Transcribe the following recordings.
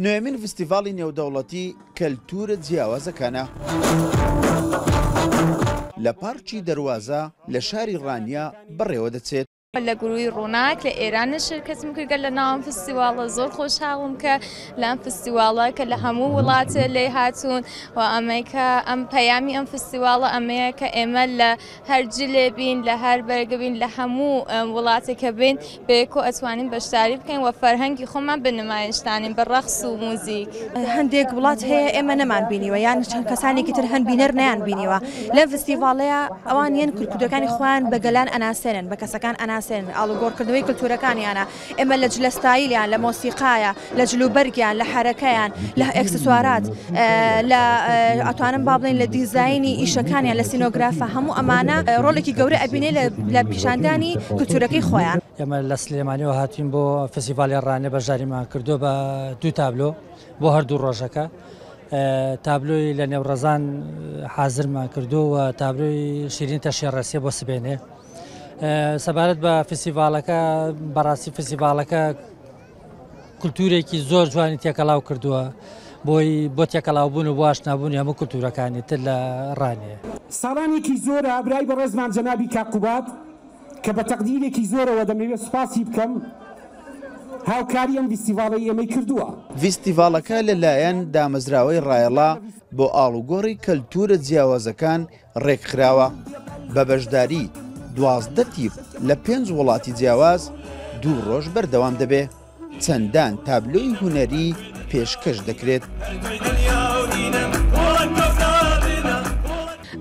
نۆیەمین ڤستیڤاڵی نێودەوڵەتی کەلتوورە جیاوازەکانە لە پارکی دەروازە لە شاری ڕانیە بەڕێوەدەچێت. لە گرووی ڕووناک لە ئێران شرکەتم کردگە لە ناو ئەم فستیواڵە زۆر خۆشحاڵم کە لە ئەم فستیواڵە کە لە هەموو وڵاتێ لێ هاتوون و ئەمەی کە ئەم پەیامی ئەم فستیواڵە ئەمەیە کە ئێمە لە هەر جلێ بین لە هەر بەرگە بین لە هەموو وڵاتێک کە بین بەیەکۆ ئەتوانین بەشداری بکەین و فەرهەنگی خۆمان بە نمایشدانین بە ڕەقس و موزیک. هەندێک وڵات هەیە ئێمە نەمان بینیوە یان چەند کەسانێکی تر هەن بینەر نەیان بینیوە لەم فستیڤاڵەیە ئەوان یەن کولتوورەکانی خۆیان بە گەلان ئەناسێنن بە کەسەکان ئەناسێنن ئاڵوگۆڕکردنەوەی کولتوورەکانیانە ئێمە لە جلە ستایلیان لە مۆسیقایە لە جلوبەرگیان لە حەرەکەیان لە ئێکسسوارات لە ئەتوانم با بڵێین لە دیزاینی ئیشەکانیان لە سینۆگرافە هەموو ئەمانە ڕۆڵێکی گەورە ئەبینێ لە پیشاندانی کولتوورەکەی خۆیان. ئێمە لە سلێمانیەوە هاتوین بۆ فستیڤاڵی ڕانیە بەشداریمان کردووە بە دوو تابلۆ بۆ هەردوو ڕۆژەکە تابلۆی لە نێوڕەزان حازرمان کردووە و تابلۆی شیرین تەشێڕەسیە بۆ سبێنێ سەبارەت بە فستیڤاڵەکە بەڕاستی فستیڤاڵەکە کولتوورێکی زۆر جوانی تێکەڵاو کردووە بۆی بۆ تێکەڵاوبوون و بۆ ئاشنابوونی هەموو کولتوورەکانی تر لە ڕانیە. ساڵانێکی زۆرە برای بەڕێزمان جەنابی کاک قوباد کە بە تەقدیرێکی زۆرەوە دەمەوێت سوپاسی بکەم هاوکاری ئەم ڤیستیڤاڵەی ئێمەی کردووە. ڤیستیڤاڵەکە لە لایەن دامەزراوەی ڕایەڵا بۆ ئاڵوگۆڕی کەلتوورە جیاوازەکان ڕێکخراوە، بە بەشداری 12 تیپ لە پێنج وڵاتی جیاواز دوو ڕۆژ بەردەوام دەبێ، چەندان تابلۆی هونەری پێشکەش دەکرێت.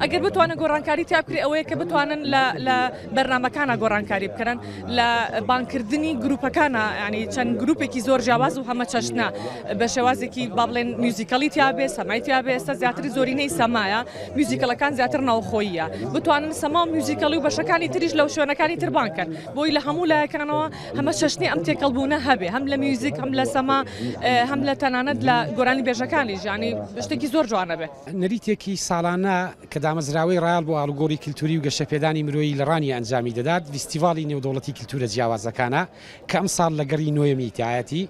ئەگەر بتوانن گۆڕانکاری تیا بکرێ ئەوەیە کە بتوانن لە لە بەرنامەکانە گۆڕانکاری بکەن لە بانکردنی گروپەکانە ینی چەند گروپێکی زۆر جیاواز و هەمە چەشنە بە شێوازێکی با بڵێن میوزیکەڵی تیابێ سەمای تیابێ ئێستا زیاتری زۆرینەی سەمایە میوزیکەڵەکان زیاتر ناوخۆییە بتوانن سەما و میوزیکەڵی و بەشەکانی تریش لەو شوێنەکانی تر بانگ کەن بۆی لە هەموو لایەکانەوە هەمە چەشنی ئەم تێکەڵبوونە هەبێ هەم لە میوزیک هەم لە سەما هەم لە تەنانەت لە گۆرانی بێژەکانیش یانی شتێکی زۆر جوانە بێ. نەریتێکی ساڵانە کە دامەزراوەی ڕایەڵ بۆ ئاڵوگۆڕی کلتوری و گەشەپێدانی مرۆیی لە ڕانیە ئەنجامی دەدات، ڤیستیڤاڵی نێودەوڵەتی کلتورە جیاوازەکانە کە ئەمساڵ لە گەڕی نۆیەمی تایەتی.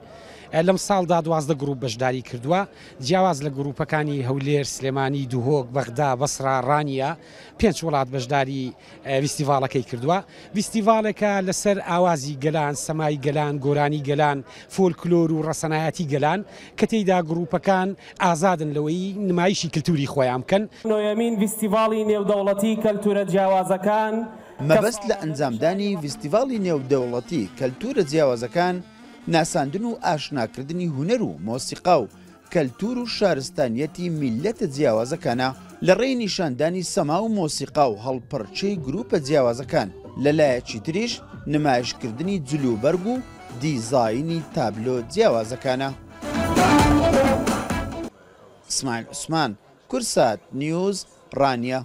لەمساڵدا 12 گروپ بەشداری کردووە، جیاواز لە گروپەکانی هەولێر، سلێمانی، دهۆک، بەغدا، بەسڕا، ڕانیە، پێنج وڵات بەشداری ڤیستیڤاڵەکەی کردووە. ڤیستیڤاڵێکە لەسەر ئاوازی گەلان، سەمای گەلان، گۆرانی گەلان، فۆلکلۆر و ڕەسەنایەتی گەلان، کە تێیدا گروپەکان ئازادن لەوەی نمایشی کلتوری خۆیان بکەن. نۆیەمین ڤیستیڤاڵی نێودەوڵەتی کەلتورە جیاوازەکان کە مەبەست لە ئەنجامدانی ڤیستیڤاڵی نێودەوڵەتی کەلتورە جیاوازەکان، ناساندن و ئاشناکردنی هونەر و مۆسیقا و کەلتور و شارستانیەتی میللەتە جیاوازەکانە لە ڕێی نیشاندانی سەما و مۆسیقا و هەڵپەڕکێی گروپە جیاوازەکان، لە لایەکی تریش نمایشکردنی جلوبەرگ و دیزاینی تابلۆ جیاوازەکانە. سمایل عوسمان، کوردسات نیوز، ڕانیە.